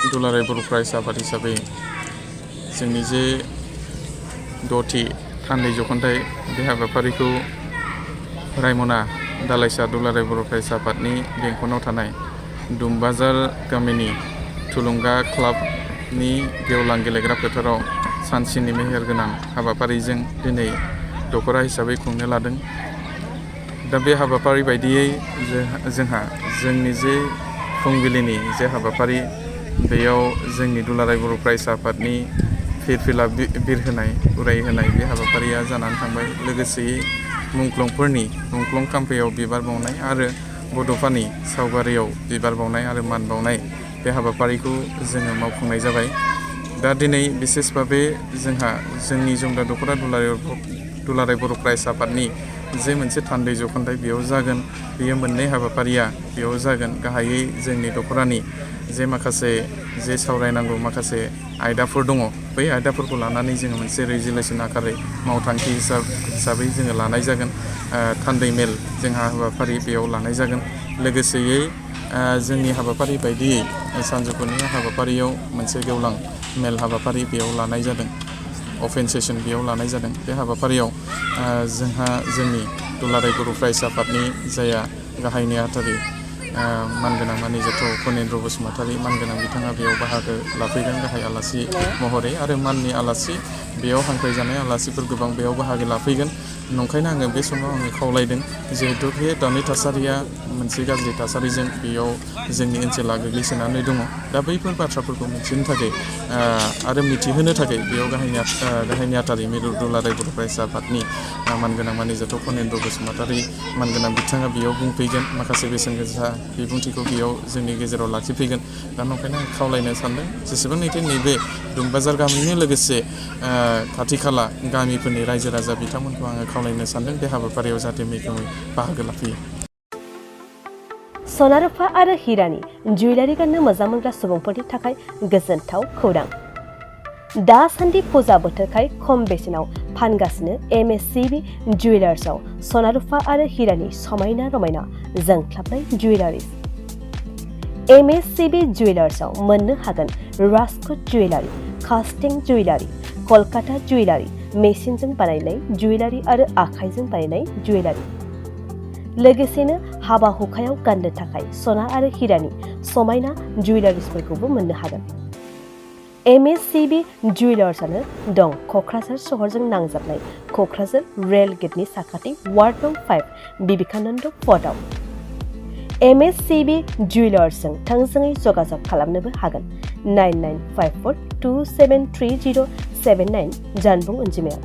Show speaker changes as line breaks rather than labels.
दुलाराय बर' फरायसा आफाद हिसाबै जोंनि जे 6थि थान्दै जख'न्थाइ बे हाबाफारिखौ रायमना दालाइसा दुलाराय बर' फरायसा आफादनि बेंखनाव थानाय दुमबाजार गामिनि थुलुंगा क्लाबनि गेवलां गेलेग्रा फोथाराव सानसेनि मेहेरगोनां हाबाफारिजों दिनै दख'रा हिसाबै खुंनो लादों। दा बे हाबाफारि बायदियै जोंहा जोंनि जे फुंबिलिनि जे हाबाफारि बेयाव जोंनि दुलाराय बर' फरायसा आफादनि फिरफिला बिरहोनाय उरायहोनाय बे हाबाफारिया जानानै थांबाय। लोगोसेयै मुंख्लं खाम्फायाव बिबार बावनाय आरो बड'फानि सावगारियाव बिबार बावनाय आरो मान बावनाय बे हाबाफारिखौ जोङो मावफुंनाय जाबाय। दा दिनै बिसेस भाबै जोंहा जोंनि जमदा दख'रा दुलाराय बर' फरायसा आफादनि जे मोनसे थान्दै जख'न्थाइ बेयाव जागोन। बेयो मोननै हाबाफारिया बेयाव जागोन। गाहायै जोंनि दख'रानि जे माखासे जे सावरायनांगौ माखासे आयदाफोर दङ, बै आयदाफोरखौ लानानै जोङो मोनसे रेजुलेसन आकारै मावथांखि हिसाबै जोङो लानाय जागोन। थान्दै मेल जोंहा हाबाफारि बेयाव लानाय जागोन। लोगोसेयै जोंनि हाबाफारि बायदियै सानजौफुनि हाबाफारियाव मोनसे गेवलां मेल हाबाफारि बेयाव लानाय जादों। अपेन सेसन बेयाव लानाय जादों। बे हाबाफारियाव जोंहा जोंनि दुलाराय बर' फरायसा आफादनि जाया गाहाय नेहाथारि मानगोनां मानिजाथाव फनेन्द्र बसुमतारी मानगोनां बिथाङा बेयाव बाहागो लाफैगोन गाहाय आलासि महरै आरो माननि आलासि बेयाव हांख्रायजानाय आलासिफोर गोबां बेयाव बाहागो लाफैगोन। नंखायनो आङो बे समाव खावलायदों जिहेथु बे दानि थासारिया मोनसे गाज्रि थासारिजों बेयाव जोंनि ओनसोला गोग्लैसोनानै दङ। दा बैफोर बाथ्राफोरखौ मिथिनो थाखाय आरो मिथिहोनो थाखाय बेयाव गाहाय नेहाथारि मिरु दुलाराय बर' फरायसा आफादनि मानगोनां मानिजाथाव फनेन्द्र बसुमतारी मानगोनां बिथाङा बेयाव बुंफैगोन। माखासे बेसेन गोसा बिबुंथिखौ बेयाव जोंनि गेजेराव लाखिफैगोन। दा नंखायनो आं खावलायनो सानदों जेसेबांनाखि नैबे दुमबाजार गामिनि लोगोसे खाथि खाला गामिफोरनि रायजो राजा बिथांमोनखौ आङो खावलायनो सानदों बे हाबाफारियाव जाहाथे मैखोमै बाहागो लाफैयो।
सना रुफा आरो हिरानि जुवेलारि गाननो मोजां मोनग्रा सुबुंफोरनि थाखाय गोजोनथाव खौरां। दासान्दि फुजा बोथोरखाय खम बेसेनाव फानगासिनो MSCB जुवेलार्सआव सना रुफा आरो हिरानि समायना रमायना जोंख्लाबनाय जुवेलारिस। MSCB जुवेलार्सआव मोननो हागोन राजकोट जुवेलारि, कास्टिं जुवेलारि, कलकाता जुवेलारि, मेसिनजों बानायनाय जुवेलारि आरो आखाइजों बानायनाय जुवेलारि। लोगोसेनो हाबा हुखायाव गाननो थाखाय सना आरो हिरानि समायना जुवेलारिसफोरखौबो मोननो हागोन। MSCB जुवेलार्सआनो दं क'क्राझार सहरजों नांजाबनाय क'क्राझार रेल गेटनि साखाथि वार्ड नं 5 बिबेकानन्द पथआव। MSCB जुवेलार्सजों थोंजोङै जगाजग खालामनोबो हागोन 9954273079 जानबुं अनजिमायाव।